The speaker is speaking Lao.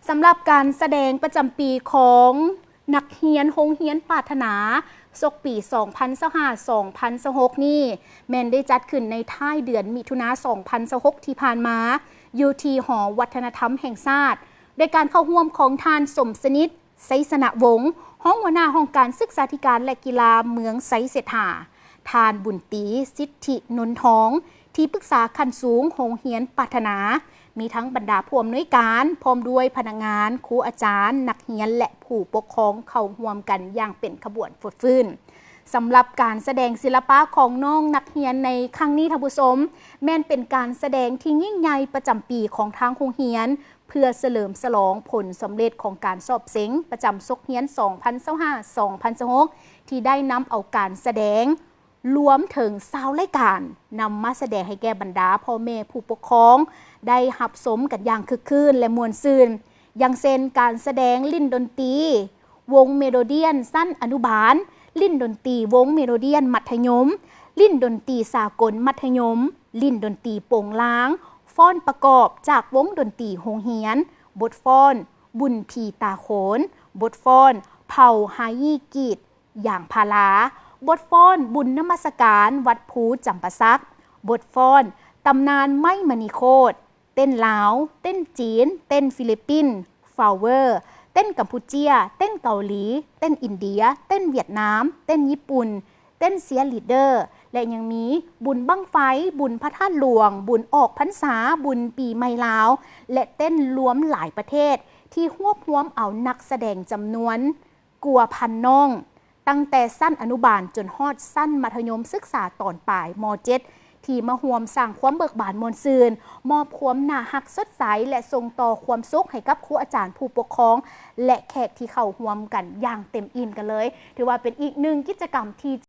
ສຳລັບການສະແດງປະຈຳປີຂອງນັກຮຽນໂຮງຮຽນປາດຖະໜາ ສົກປີສອງພັນຊາວຫ້າ ສອງພັນຊາວຫົກນີ້ ແມ່ນໄດ້ຈັດຂຶ້ນໃນທ້າຍເດືອນມິຖຸນາ ສອງພັນຊາວຫົກທີ່ຜ່ານມາ ຢູ່ທີ່ຫໍວັດທະນະທຳແຫ່ງຊາດ ໂດຍການເຂົ້າຮ່ວມຂອງທ່ານ ສົມສະໜິດ ໄຊຊະນະວົງ ຮອງຫົວໜ້າຫ້ອງການສຶກສາທິການ ແລະ ກິລາເມືອງໄຊເສດຖາ, ທ່ານ ບຸນຕີ ສິດທິນົນທອງ ທີ່ປຶກສາຂັ້ນສູງໂຮງຮຽນປາດຖະໜາ, ມີທັງບັນດາຜູ້ອຳນວຍການ ພ້ອມດ້ວຍພະນັກງານ, ຄູອາຈານ, ນັກຮຽນ ແລະ ຜູ້ປົກຄອງເຂົ້າຮ່ວມກັນຢ່າງເປັນຂະບວນຟົດຟື້ນ. ສຳລັບການສະແດງສິລະປະຂອງນ້ອງນັກຮຽນໃນຄັ້ງນີ້, ທ່ານຜູ້ຊົມ, ແມ່ນເປັນການສະແດງທີ່ຍິ່ງໃຫຍ່ປະຈຳປີຂອງທາງໂຮງຮຽນ ເພື່ອສະເຫຼີມສະຫຼອງຜົນສຳເລັດຂອງການສອບເສັງປະຈຳສົກຮຽນສອງພັນຊາວຫ້າ ສອງພັນຊາວຫົກ ທີ່ໄດ້ນຳເອົາການສະແດງລວມເຖິງຊາວລາຍການ ນຳມາສະແດງໃຫ້ແກ່ບັນດາພໍ່ແມ່ຜູ້ປົກຄອງໄດ້ຮັບຊົມກັນຢ່າງຄຶກຄື້ນ ແລະ ມ່ວນຊື່ນ, ຢ່າງເຊັ່ນ ການສະແດງຫຼິ້ນດົນຕີ ວົງເມໂລດຽນຊັ້ນອະນຸບານ, ຫຼິ້ນດົນຕີວົງເມໂລດຽນມັດທະຍົມ, ຫຼິ້ນດົນຕີສາກົນມັດທະຍົມ, ຫຼິ້ນດົນຕີໂປງລາງ, ຟ້ອນປະກອບຈາກວົງດົນຕີໂຮງຮຽນ, ບົດຟ້ອນບຸນຜີຕາໂຂນ, ບົດຟ້ອນເຜົ່າຮາຢີກີດຢາງພາລາ, ບົດຟ້ອນບຸນນະມັດສະການວັດພູຈຳປາສັກ, ບົດຟ້ອນຕຳນານໄມ້ມະນີໂຄດ, ເຕັ້ນລາວ, ເຕັ້ນຈີນ, ເຕັ້ນຟີລິບປິນ, ຟາວເວີ, ເຕັ້ນກຳປູເຈຍ, ເຕັ້ນເກົາຫຼີ, ເຕັ້ນອິນເດຍ, ເຕັ້ນຫວຽດນາມ, ເຕັ້ນຍີ່ປຸ່ນ, ເຕັ້ນເຊຍລີດເດີ ແລະ ຍັງມີບຸນບັ້ງໄຟ, ບຸນພະທາດຫຼວງ, ບຸນອອກພັນສາ, ບຸນປີໃໝ່ລາວ ແລະ ເຕັ້ນລວມຫຼາຍປະເທດ ທີ່ຮວບຮວມເອົານັກສະແດງຈຳນວນ ກວ່າພັນນ້ອງ ຕັ້ງແຕ່ຊັ້ນອະນຸບານຈົນຮອດຊັ້ນມັດທະຍົມສຶກສາຕອນປາຍ ມ.ເຈັດ ທີ່ມາຮ່ວມສ້າງຄວາມເບີກບານມ່ວນຊື່ນ, ມອບຄວາມໜ້າຮັກສົດໃສ ແລະ ສົ່ງຕໍ່ຄວາມສຸກໃຫ້ກັບຄູອາຈານ, ຜູ້ປົກຄອງ ແລະ ແຂກທີ່ເຂົ້າຮ່ວມກັນຢ່າງເຕັມອີ່ມກັນເລີຍ. ຖືວ່າເປັນອີກໜຶ່ງກິດຈະກຳທີ່